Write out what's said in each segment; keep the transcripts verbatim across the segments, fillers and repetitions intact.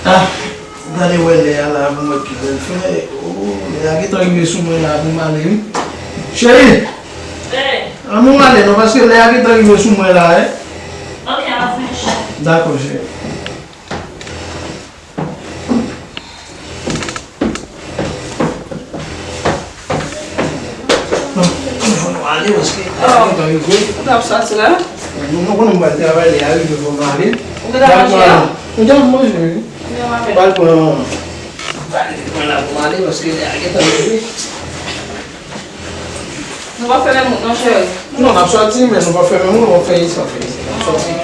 Ah, gade wè lè a la pou m wè kilè l fè. Oh, lè a gentan rive sou mwen la pou m ale wi. Cheri, an nou ale non, paske lè a gentan rive sou mwen la, wi. Ok, m ap vini, cheri. Dakò, cheri. Non, fò nou ale, paske lè a gentan rive. Ou t ap soti la? Nou, nou konnen m pral travay, lè a rive, fò nou ale. Ou gentan manje a? M gentan manje, wi. M pral pran, m pral pran la pou m ale, paske lè a gentan rive. Nou pa fèmen wout non, cheri? Non, n ap soti, men nou pa fèmen wout, nou pa fè sa, fè sa. N ap soti.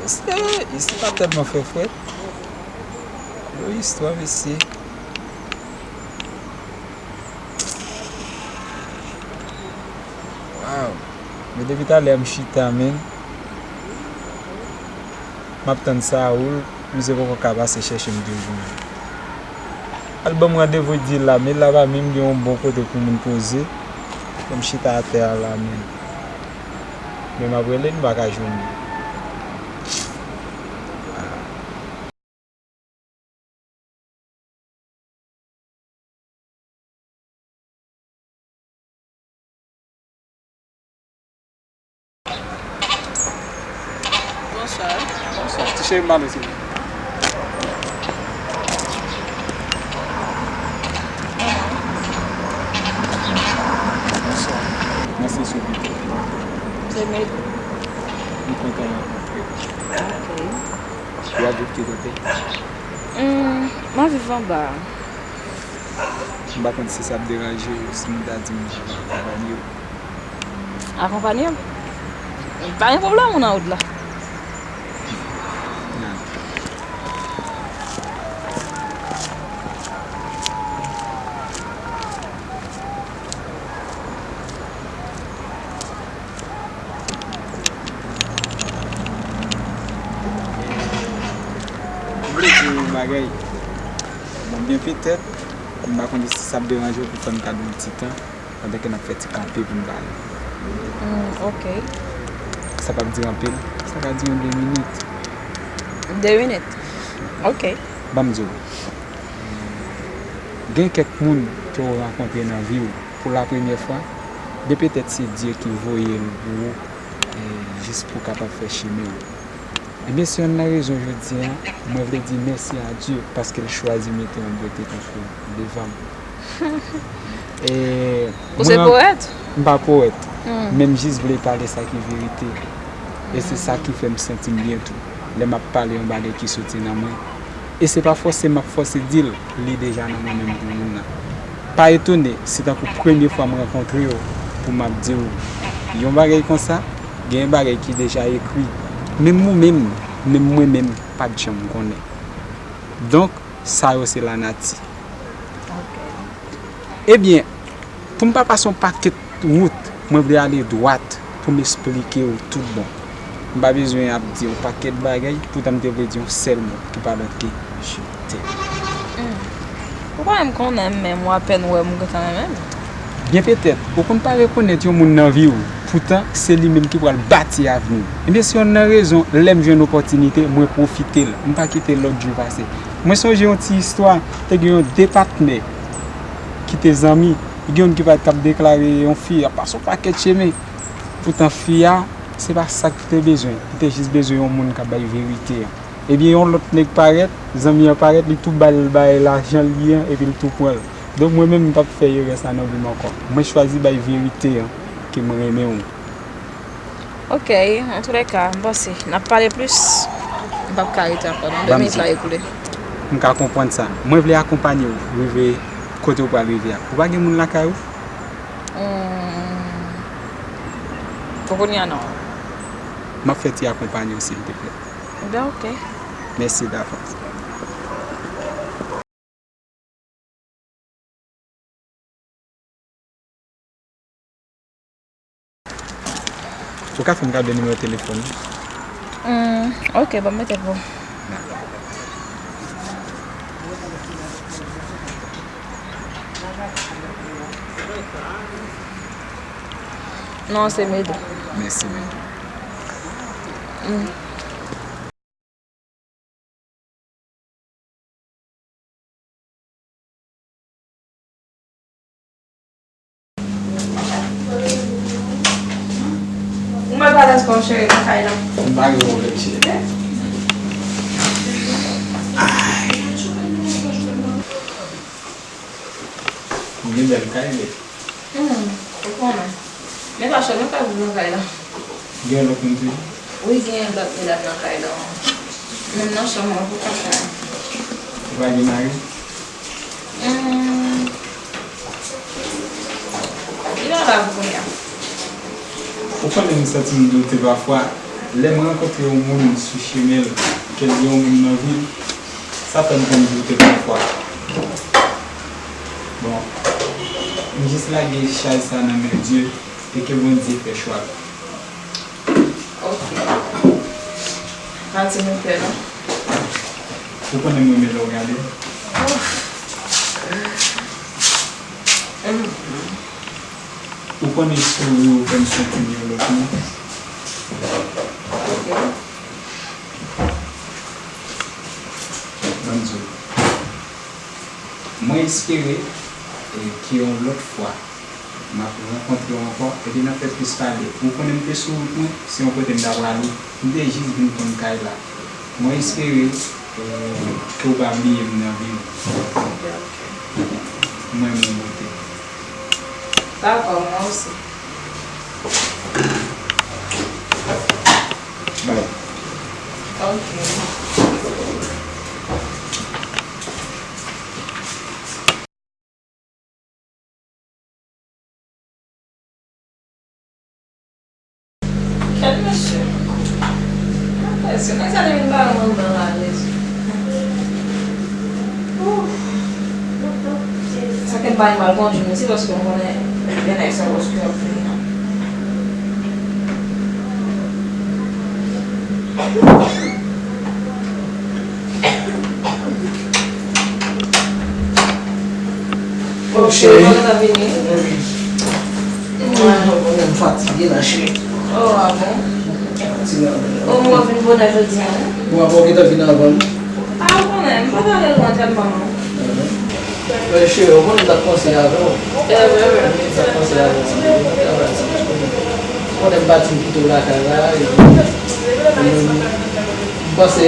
Mesye, isi pa tèlman fè frèt. Gwo istwa, mesye. Waw. Men depi talè m chita, men. M ap tann Saoul, misye poko ka pase chèche m toujou. Al ban m randevou di la, men la pa menm gen yon bon kote pou moun poze. Fò m chita atè a la, men. Men m ap rele, m pa ka jwenn li. Bonswa. Bonswa. Ti cheri m pale sou. Bonswa. Mwen se Sopito. Se Medi. M kontan rankontre w. Ok. W ap viv ki kote? Hmm, mwen viv anba. M pa konn si sa ap deranje w si m ta di m ka akonpanye w. Akonpanye m? Pa gen pwoblèm, ou nan wout la. M vle di w yon bagay. Bon, byen petèt, m pa konnen si sa ap deranje w pou fè m kado yon ti tan, pandan ke n ap fè ti kanpe pou n pale. Hmm, ok. Sa p ap dire anpil, sa ka dire yon de minit. De minit? Ok. Ban m di w. Gen kèk moun ke w rankontre nan vi w pou la premyè fwa, men petèt se Dye ki voye l pou ou, e, jis pou w kapab fè chemen w. Ebyen, se yonn nan rezon jodi a, mwen vle di mèsi a Dye paske l chwazi mete yon bote tankou w devan m. E, ou se powèt? M pa powèt, hmm, men m jis vle pale sa ki verite. E se sa ki fè m santi m byen tou. Lè m ap pale yon bagay ki soti nan mwen, e se pa fòse m ap fòse di l, li deja nan mwen menm pou moun nan. Pa etone si tankou premye fwa m rankontre w pou m ap di w yon bagay konsa, gen bagay ki deja ekri. Menm ou menm, menm mwen menm, pa t janm konnen. Donk, sa yo se lanati. Ok. Ebyen, pou m pa pase yon pakèt wout, mwen vle ale dwat pou m esplike w tout bon. M pa bezwen ap di yon pakèt bagay, poutan m te vle di yon sèl mo ki pa lòt ke je t'aime. Hmm. Ou pa menm konnen m, men ou apèn wè m, ou gentan renmen m. Byen petèt, ou konn pa rekonèt yon moun nan vi w, poutan se li menm ki pral bati avni w. Ebyen, se yonn nan rezon, lè m jwenn opòtinite, mwen pwofite l. M pa kite lòt jou pase. Mwen sonje yon ti istwa, te gen yon de patnè ki te zanmi, gen youn ki pa t ap deklare yon fi, ap pase yon pakèt chemen. Poutan fi a, se pa sa k te bezwen. Li te jis bezwen yon moun k ap bay verite a. Ebyen, yon lòt nèg parèt, zanmi an parèt, li tou ba l bay lajan li an, epi l tou pran l. Donk, mwen menm, m p ap fè erè sa nan vi m ankò. Mwen chwazi bay verite an, ke mwen renmen w. Ok, antoulèka, m panse, n ap pale plis. M p ap ka rete ankò, non. De minit la ekoule. M ka konprann sa. Mwen vle akonpanye w rive kote w pral rive a. Ou pa gen moun lakay ou? Hmm. Pou kounye a non. M ap fè ti akonpanye w, silteplè. Ben, ok. Mèsi davans. Ou ka fè m kado nimewo telefòn ou? Hmm, ok, ban m mete l pou ou. Non, se Medou. Mèsi, Medou. Hmm. Ou mèt alèz kò w, cheri, nan kay la. M pa gen pwoblèm, cheri. Ou gen bèl kay, wi. Hmm, ou konnen. Men pa chè, men pa viv nan kay la. Gen lòt moun toujou? Wi, gen lòt medam nan kay la. Menm nan chanm mwen, pou kaka. Ou pa gen mari? Hmm. Li pa la pou kounye a. Ou konnen m santi m doute pafwa. Lè m rankontre yon moun sou chemen l, ke l gen yon moun nan vi l, sa fè m konn doute pafwa. Bon, m jis lage chay sa nan men Dye e ke Bondye fè chwa l. Ok. Pa di nou pè non. Ou konnen m renmen lè w gade m. Ou konnen souri w fè m santi m yon lòt moun. Ok. Ban m di w. Mwen espere, e, ke yon lòt fwa, m ap rankontre w ankò, epi n ap fè plis pale. Ou konnen m te sou wout mwen, se yon kote m ta prale. M te jis vin konn kay la. Mwen espere, e, ke w pa bliye m nan vi w. Mwen renmen w, bote. Dakò, mwen osi. Bye. Ok. Kèt mesye. Mesye, nèg sa te vin ba mwen nan alèz. Ouf. Sa fè m pa mal kondui, men se paske m konnen gen nèg sa paske y ap vini an. Oh, cheri, ou gentan vini? Wi. Mwen, mwen menm fatige la, cheri. Oh, a bon? Fatige anpil. Oh, mwen vin bonè jodi a, wi. Bon, avan ou gentan vin avan m. Ah, ou konnen, m pa t ale lwen tèlman, non. Men cheri, ou konnen m t ap panse avè w. Wi, wi, wi. M t ap panse avè w. Ou konnen m pati m kite w lakay la, epi ou menm, m panse,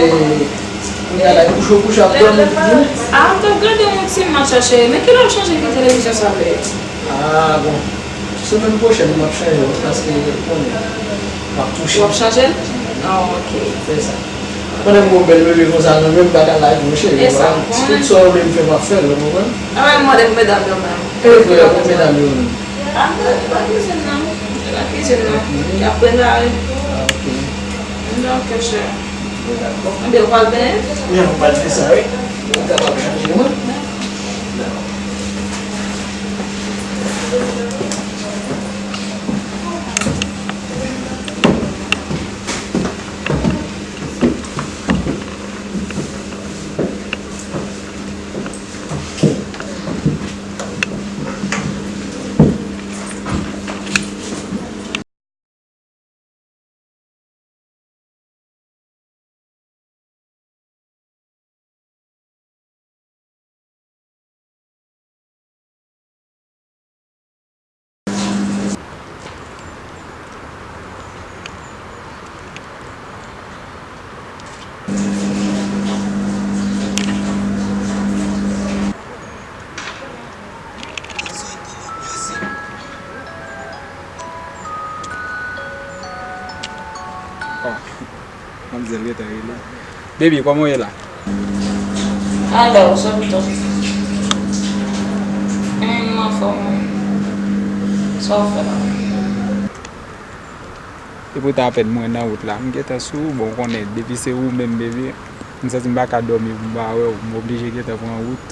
kounye a la, kouche w kouche ap dòmi, wi. Ah, m t ap gade yon ti match la, cheri. Men kilè w chanje ki televizyon sa vle? Ah, bon. Semèn pwochèn, m ap chanje, paske, ou konnen, m ap touche. W ap chanje l? Ah, ok. Fè sa. Konnen m gon bèl bebe konsa nan men m, m pa ka lage w, cheri. E sa, w konnen. Tout sa w vle m fè, m ap fè l, ou konprann? A, men mande pou medam yo menm. E vre, pou medam yo menm. A, nan kizin nan. Nan kizin nan. Y ap prepare. Ah, ok. Donk, chè. Dakò. Ebyen, ou pral benyen? Men, ou pral fè sa, wi. Ou kapab chanje, wi. Oh, manmzèl gentan rele. Baby, kòman w ye la? Alò, sa pito? Hmm, m anfòm, wi. Sa w fè la? E poutan apèn mwen nan wout la, m gentan sou ou, bon, ou konnen, depi se ou menm, bebe, m santi m pa ka dòmi pou m pa wè w, m oblije gentan pran wout.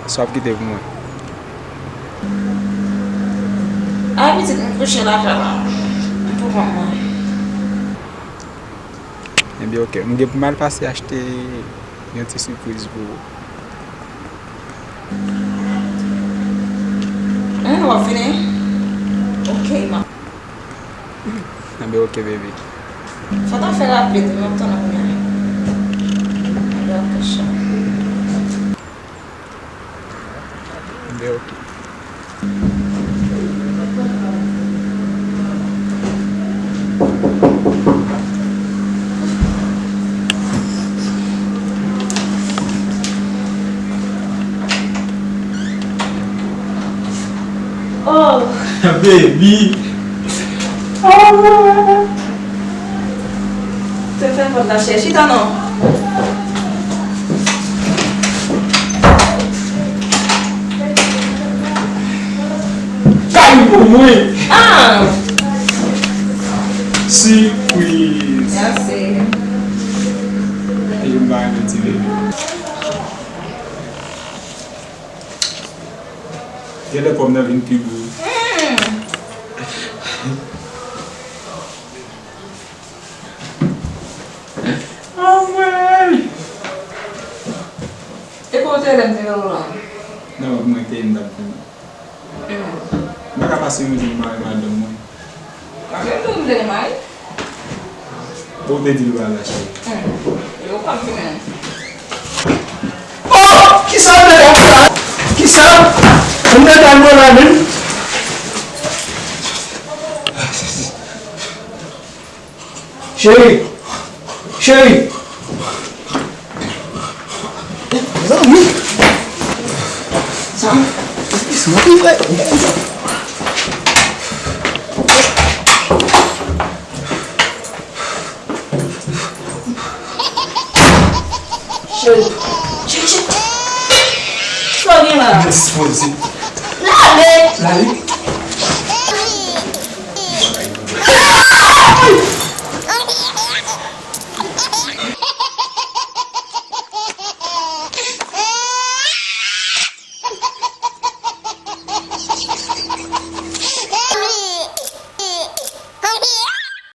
Sa w ap kite pou mwen? Ay, pitit, m kouche lakay la. M pou kont mwen. Ebyen, oke. M gen pou m al pase achte yon ti sipriz pou ou. Hmm, w ap vini? Oke, ma. Enben, oke, bebe. Fò w ta fè rapid, wi, m ap tann ou kounye a. Enben, oke, cheri. Enben, oke. Oh! Baby! Oh! Fè, fè pòt la, chè. Chita non. Kay pou mwen. Ah! Sipriz. Mèsi. E yo m pa renmen ti bebe. Genlè pòm nan vin pi gwo. Hmm. Anmwey! E kote lè m te wè w la? Nan wout mwen te ye m t ap vini. Hmm. M pa ka pase yon jou m pa wè madanm mwen. Mwen menm tou m te gen mari. Bon, ou te di l pral la, cheri. Hmm. Yo p ap vini. Oh! Kisa w te fè la? Kisa? M te fè mwen la menm. Cheri! Cheri! Zanmi! Sa, sa ki fè? Cheri! Cheri, cheri! Sa w gen la? Dispoze. Lale! Lale?